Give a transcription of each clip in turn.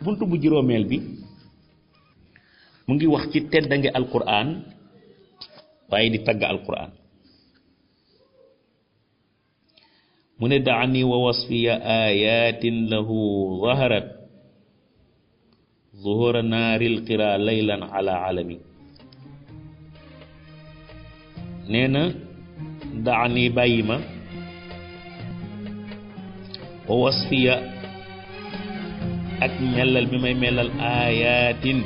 buntu bu juróomeel bi mu ngi wax ci teddange alquran waaye di tagg alquran mu ne daani wa wasfiya ayatin lahu zaharat zuhura naaril qira laylan ala alami nee na daani bàyyi ma wa wasfiya ak melal bi may melal ayatin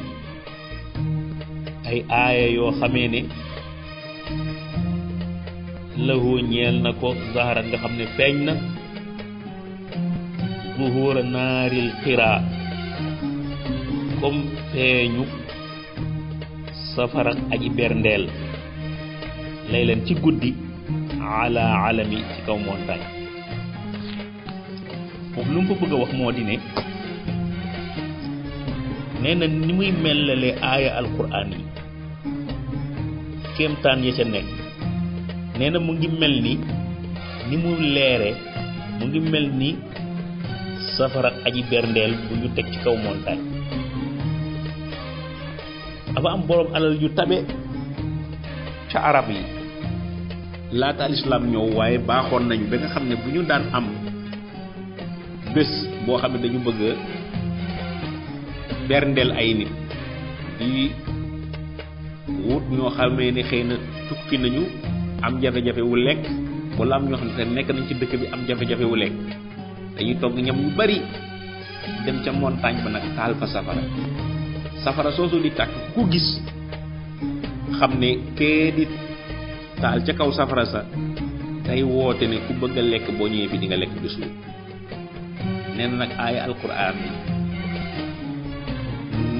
ay aaya yoo xamee ne lahu ñeel na ko zaharat nga xam ne feeñ na zuhura naaril qira comme feeñu safara aji berndeel lay leen ci guddi ala alami ci kaw montagne foofu lu mu ko bëgg a wax moo di ne nee na ni muy melalee aaya alquran yi kéemtaan ya ca nekk nee na mu ngi mel ni mu leere mu ngi mel ni safara aji berndeel bu ñu teg ci kaw montagne dafa am boroom alal yu tabe ca arab yi laata lislaam ñëw waaye baaxoon nañu ba nga xam ne bu ñu daan am bés boo xam ne dañu bëgg a berndeel ay nit di wut ñoo xamee ne xëy na tukki nañu am jafe-jafe wu lekk wala am ñoo xam ne nekk nañ ci dëkk bi am jafe-jafe wu lekk dañuy togg ñam yu bari dem ca montagne ba nag taal fa safara soosu di tàkk ku gis xam ne kee di taal ca kaw safara sa tey woote ne ku bëgg a lekk boo ñëwee fi di nga lekk bis nee na nag aaya alquran bi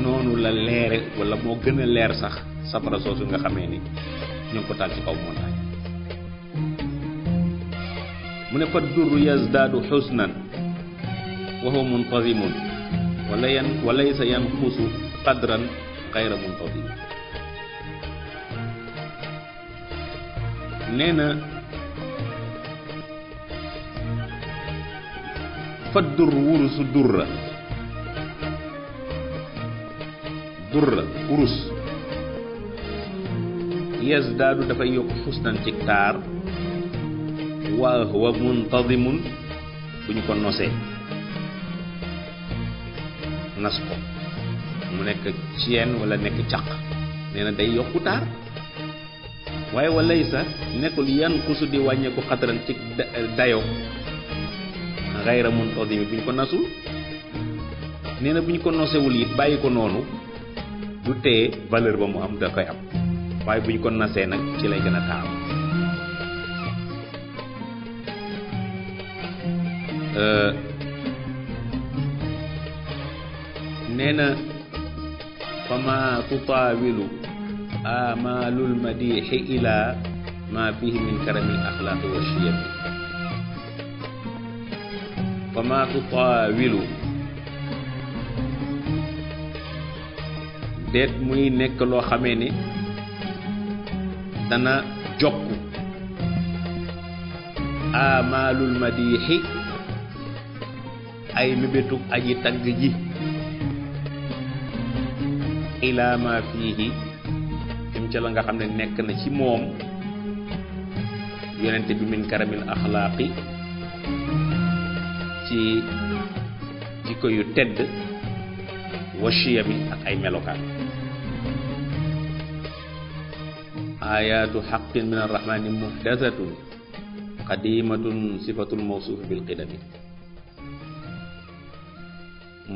noonu la leere wala moo gën a leer sax safara soosu nga xamee ni ñu ngi ko taal ci kaw montagne mu ne fa durru yazdaadu xusnan wa huwa muntazimun walaysa yanqusu qadran xayra muntazim nee na fa dur wurusu durra wurus yazdaadu dafay yokk xusnan ci taar wa huwa muntazimun bu ñu ko nosee nas ko mu nekk ceen wala nekk caq nee na day yokku taar waaye walaysa nekkul yan kusu di wàññeeku xataran ci dayo xayra muntazim bu ñu ko nasul nee na bu ñu ko nosewul it bàyyi ko noonu du tee valeur ba mu am da koy am waaye bu ñu ko nasee nag ci lay gën a taar nee na fama tutaawilu amalul madixi ila ma fihi min karamil axlaaqi wa shiyami fama tutaawilu déet muy nekk loo xamee ne dana jokk amalul madixi ay mébétu aji tagg ji ila ma fihi im ca la nga xam ne nekk na ci moom yonente bi min karamil axlaaqi ci jikko yu tedd wa shiyami ak ay melokaan ayatu xaqin min arrahmani muhdathatun qadimatun sifatul mawsuuf bil qidami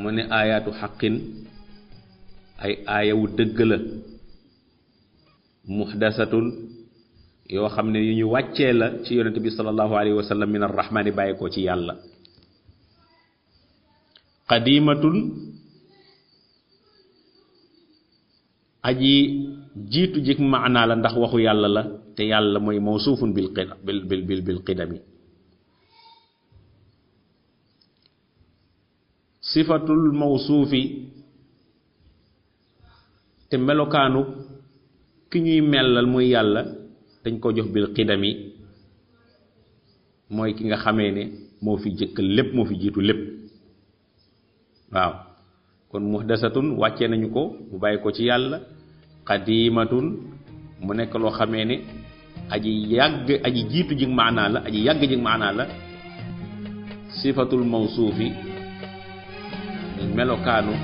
mu ne ayatu xaqin ay aayawu dëgg la muhdasatun yoo xam ne yu ñu wàccee la ci yonente bi sallallahu alayhi wa sallam min arrahmani bàyyi ko ci yàlla qadimatun aji jiitu jik maanaa la ndax waxu yàlla la te yàlla mooy mawsuufun bil qidami sifatul mawsuufi te melokaanu ki ñuy mellal muy yàlla dañ ko jox bil qidami mooy ki nga xamee ne moo fi jëkk lépp moo fi jiitu lépp waaw kon muhdasatun wàccee nañu ko mu bàyyi ko ci yàlla qadimatun mu nekk loo xamee ne aji yàgg aji jiitu jig maanaa la aji yàgg jig maanaa la sifatul mawsuufi melokaanu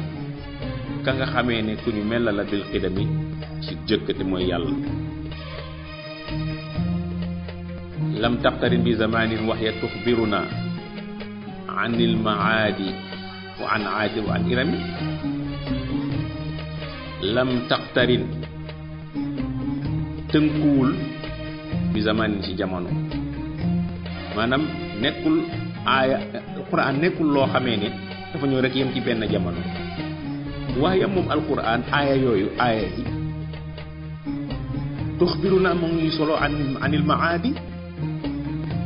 ka nga xamee ne ku ñu mel la bil qidami ci jëkkate mooy yàlla lam taqtarin bi zamanin waxya tuxbiruna anil maadi wa an aadi wa an irami lam taqtarin tënkuwul bi zamanin ci jamono maanaam nekkul aaya alquran nekkul loo xamee ne dafa ñëw rek yem ci benn jamono waaye moom alquran aaya yooyu aaya yi tuxbiruna mu ngi solo anil maadi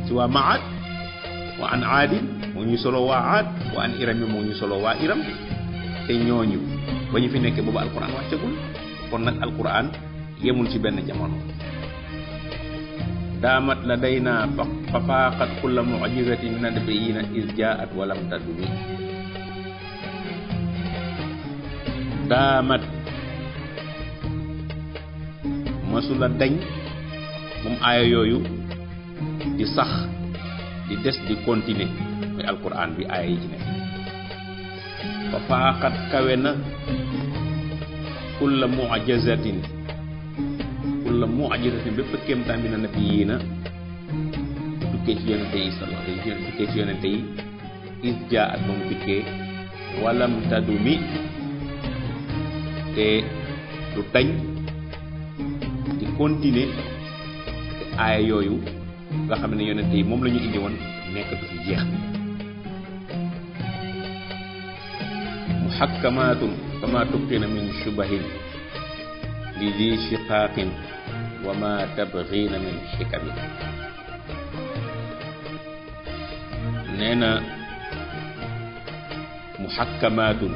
ci waa maad wa an aadi mu ngi solo waa aad wa an irami mu ngi solo waa iram te ñooñu ba ñu fi nekkee boobu alquran wàccagul kon nag alquran yemul ci benn jamono daamat la day naa fa faaqat kulla mu'jizatin min nabiyina is jaat walam tadumi daamat masula dañ moom aaya yooyu di sax di des di continuer muy alquran bi aaya yi ci nekk fa faaqat kawe na kulla mu'jizatin bépp kéemtaan bi na nabiyina tukkee ci yonente yi tukkee ci yonente yi is jaat ba mu dikkee walam tadumi te du dañ di continuer te aaya yooyu nga xam ne yonente yi moom la ñu indi woon nekkatu fi jeex muhakkamaatun fama tubqina min shubahin li di shiqaqin wa ma tabghina min xikami nee na muhakkamaatun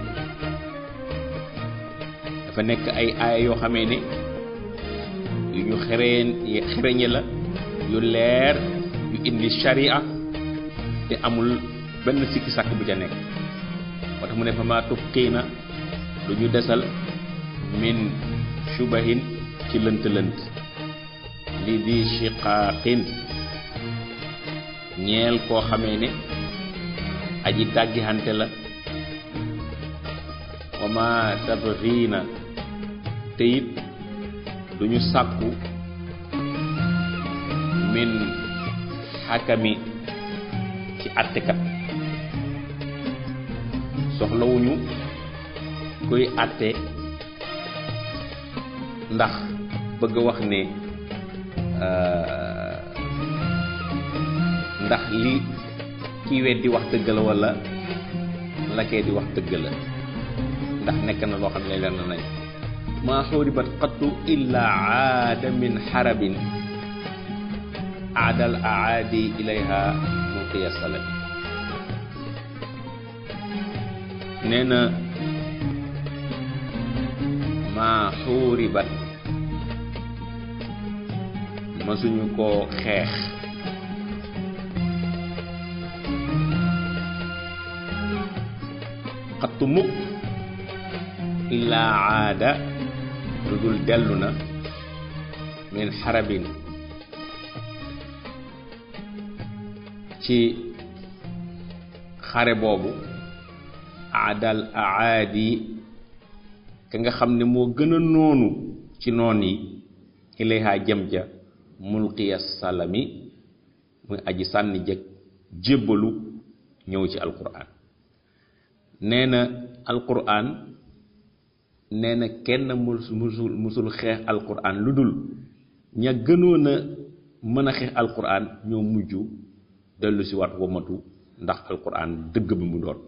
dafa nekk ay aaya yoo xamee ne yu ñu xereñe la yu leer yu indi sharia te amul benn sikki sàkk bu ca nekk moo tax mu ne fa ma tubqiina lu ñu desal min shubahin ci lënt-lënt li di shiqaaqin ñeel koo xamee ne aji dàggihante la wa ma tabghiina te it duñu sàkku min xakami ci àttekat soxlawuñu kuy àtte ndax bëgg a wax ne ndax li kii weddi wax dëgg la wala la kee di wax dëgg la ndax nekk na loo xam ne leer na nañ maa xuribat qattu illa aada min xarabin aadal aadi ilayha mulqiya salami nee na maa xuribat masuñu koo xeex xattu mukk illaa aada lu dul dellu na min xarabin ci xare boobu aadal aadi ka nga xam ne moo gën a noonu ci noon yi ilayha jëm ja mulqiya salami muy aji sànni jëkk jébbalu ñëw ci alquran nee na alquran nee na kenn musul xeex alquran lu dul ña gënoon a mën a xeex alquran ñoo mujj dellu si waat womatu ndax alquran dëgg bi mu doon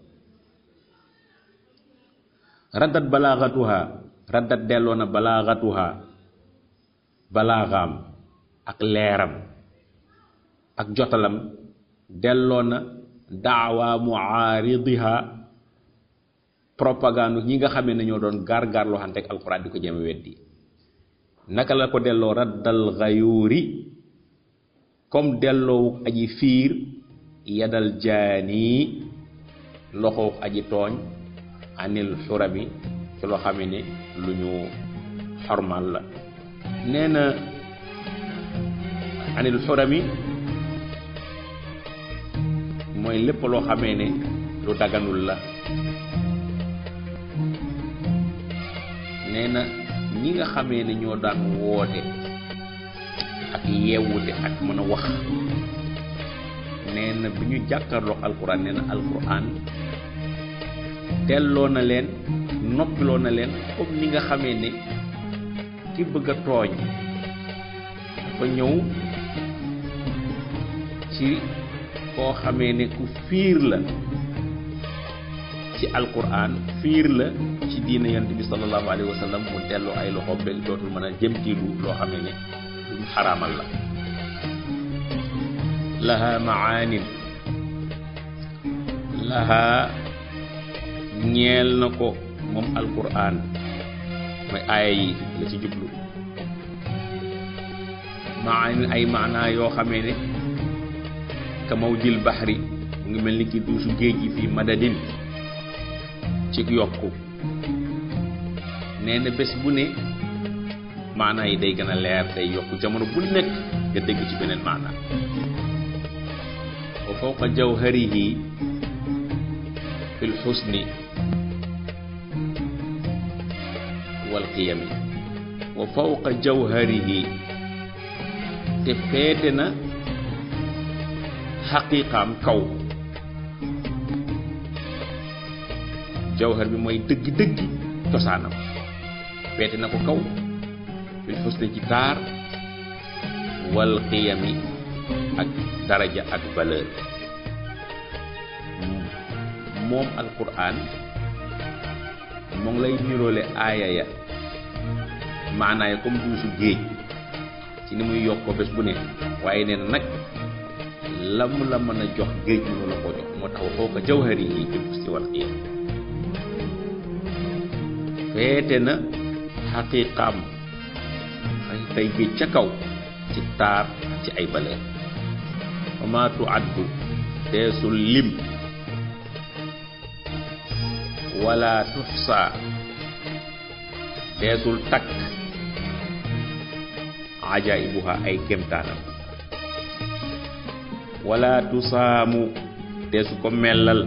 raddat balaagatuha raddat delloo na balaagatuha balaagaam ak leeram ak jotalam delloo na daawa muaaridiha propagande ñi nga xamee ne ñoo doon gaar loo xante ak alquran di ko jëme weddi naka la ko delloo raddal xayuuri comme delloowu aji fiir yadal jaani loxo aji tooñ anil xurami ci loo xam ne lu ñu xormal la. nee na anil xurami mooy lépp loo xamee ne lu daganul la. nee na ñi nga xamee ne ñoo daan woote ak yeewute ak mën a wax, nee na bi ñu jàkkaarloo alquran, nee na alquran delloo na leen, noppiloo na leen comme ni nga xamee ne ki bëgg a tooñ dafa ñëw ci koo xamee ne ku fiir la ci alquran, fiir la ci diina yonent bi sallallahu alayhi wa sallam, mu delloo ay loxo ba dootul mën a jëm ci loo xamee ne lu xaraamal la. laha maanin, laha ñeel na ko moom alquran, mooy aaya yi la ci jublu. maanin ay maanaa yoo xamee ne ka mawjil baxri, mu ngi mel ni ki duusu géej gi fii madadin ci yokku. nee na bés bu ne maanaa yi day gën a leer, day yokku, jamono bu nekk nga dégg ci beneen maanaa. wa fawqa jawharihi fil xusni wal qiyami, wa fawqa jawharihi, te féete na xaqiiqaam kaw. jawhar bi mooy dëgg-dëgg cosaanam, féete na ko kaw fil xusni ci taar, wal qiyami ak daraja ak valeur. moom alquran moo ngi lay niroole aaya ya maanaaya comme duusu géej ci ni muy yokk ko bés bu ne, waaye nee na nag lam la mën a jox géej mënu la koo jox. moo tax wa fawqa jawharihi fil xusni wal qiyam, féete na xaqiiqaam xaqiiqay géej ca kaw ci taar ci ay valeur. wa maa tuaddu deesul lim, wala tuxsa deesul takk, ajaibuha ay kémtaanam. wala tusaamu deesu ko mellal,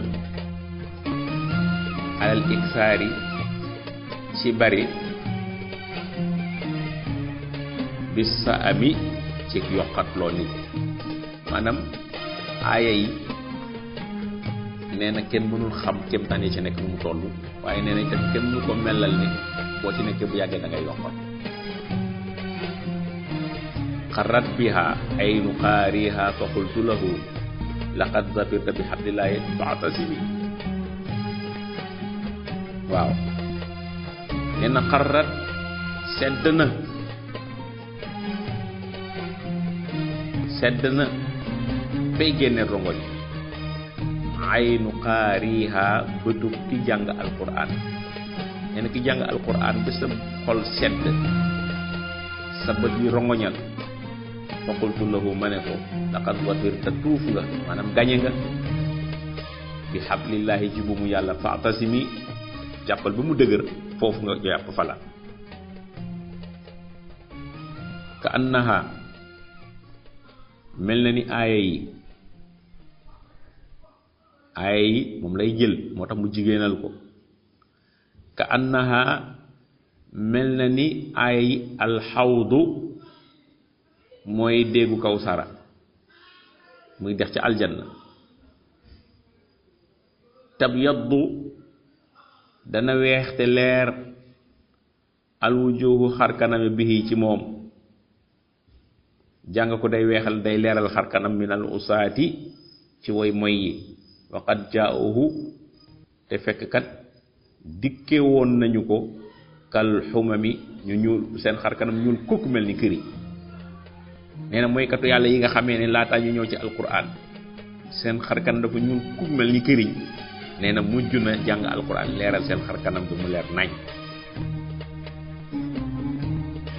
alal iksaari ci bari, bis sa ami ci yokkatloo nit. maanaam aaya yi nee na kenn mënul xam kéemtaan yi ci nekk nu mu toll, waaye nee na itam kenn mënu ko mellal ne boo ci nekkee bu yàggee da ngay yokkat. xarrat biha aynu qaariha fa qultu lahu laqad zafirta bi hablillahi fa'tasimi. waaw nee na xarrat sedd na fay génne rongoñ, aynu qaariha bëtu ki jàng alquran. nee na ki jàng alquran ba sa xol sedd, sa bët yi rongoñal, fa qultu lahu, ma ne ko laqad wafirta tuuf nga, maanaam gañe nga, bi hablillahi ci buumu yàlla, fa'tasimi jàppal ba mu dëgër, foofu nga jàpp fala. ka annaha mel na ni aaya yi moom lay jël, moo tax mu jigéenal ko. ka annaha mel na ni aaya yi alxawdu mooy déggu Kawsara, muy dex ca aljanna. tabyaddu dana weex te leer, alwujuhu xarkanami bihi ci moom. jàng ko day weexal, day leeral xarkanam minal usaati ci woy moy yi. waqad jaa'uhu te fekk kat dikke woon nañu ko kal xumami ñu ñuul, seen xarkanam ñuul kukk mel ni këri. nee na mooykatu yàlla yi nga xamee ne laataa ñu ñëw ci alquran seen xarkanam dafa ñuul kukk mel ni këriñ. nee na mujj na jàng alquran leeral seen xarkanam bi mu leer nañ.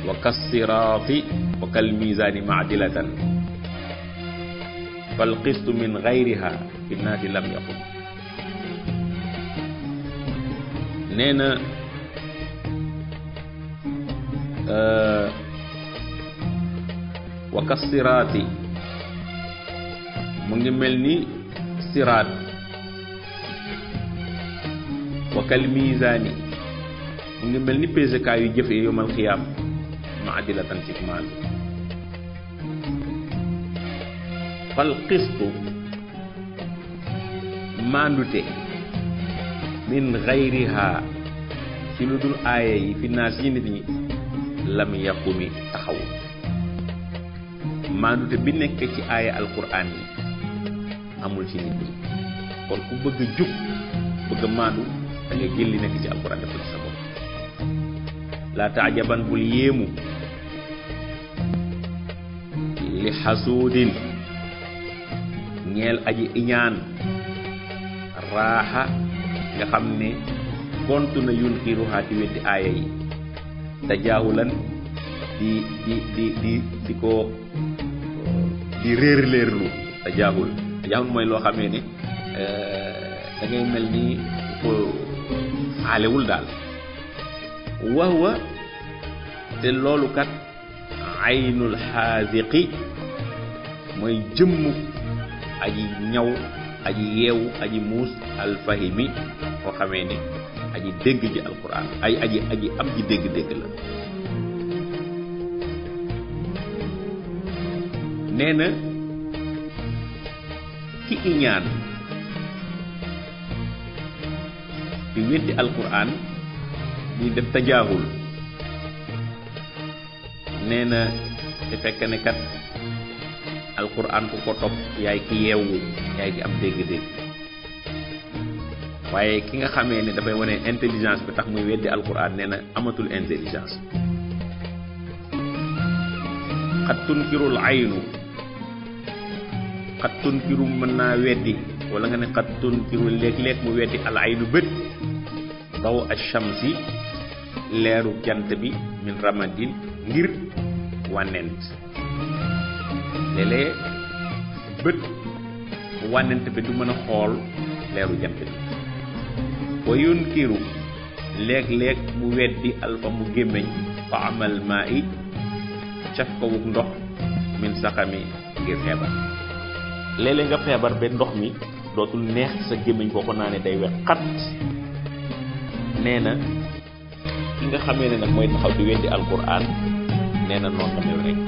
wa kassiraati wa kal miizaani maadilatan fal qistu min gayriha fi naati lam yaqum. nee na wa ka siraati mu ngi mel ni siraat wa kal miizaani mu ngi mel ni pesekaay yu jëfee yawmal xiyaam ma adilatan ci maal fal qistu maandute min xayriha ci lu dul aaya yi fi naas yi nit ñi lam yaqumi taxawul maandute bi nekk ci aaya alquran yi amul ci nit ñi kon ku bëgg a jub bëgg a maandu da ngay jël li nekk ci alquran def ko ci sa bopp laa taajaban bul yéemu li xasuudin ñeel aji iñaan raaxa nga xam ne kontu na yun xiiruxaa di weddi aaya yi tajaahulan di ko di réerlu tajaahul mooy loo xamee ne da ngay mel ni ko xaalewul daal wahwa te loolu kat aynul xaasiqi mooy jëmmu aji ñaw aji yeewu aji muus alfahimi koo xamee ne aji dégg ji alquran aji am ji dégg-dégg la nee na ki iñaan di weddi alquran di def tajaahul nee na te fekk ne kat alquran ku ko topp yaay ki yeewu yaay ki am dégg-dégg waaye ki nga xamee ne dafay wane intelligence bi tax muy weddi alquran nee na amatul intelligence xat tunkirul aynu xat tunkiru mën naa weddi wala nga ne xat tunkiru léeg-léeg mu weddi al aynu bët daw ash-shamsi leeru jant bi min ramadin ngir wànnent léeg-léeg bët wànnent bi du mën a xool leeru jant bi wa yunkiru léeg-léeg mu weddi alfa mu gémmiñ fa amal maa i caf ko wuk ndox min saxami ngir feebar léeg-léeg nga feebar ba ndox mi dootul neex sa gémmiñ boo ko naanee day wex xat nee na ki nga xamee ne nag mooy taxaw di weddi alquran nee na noonu la mel rek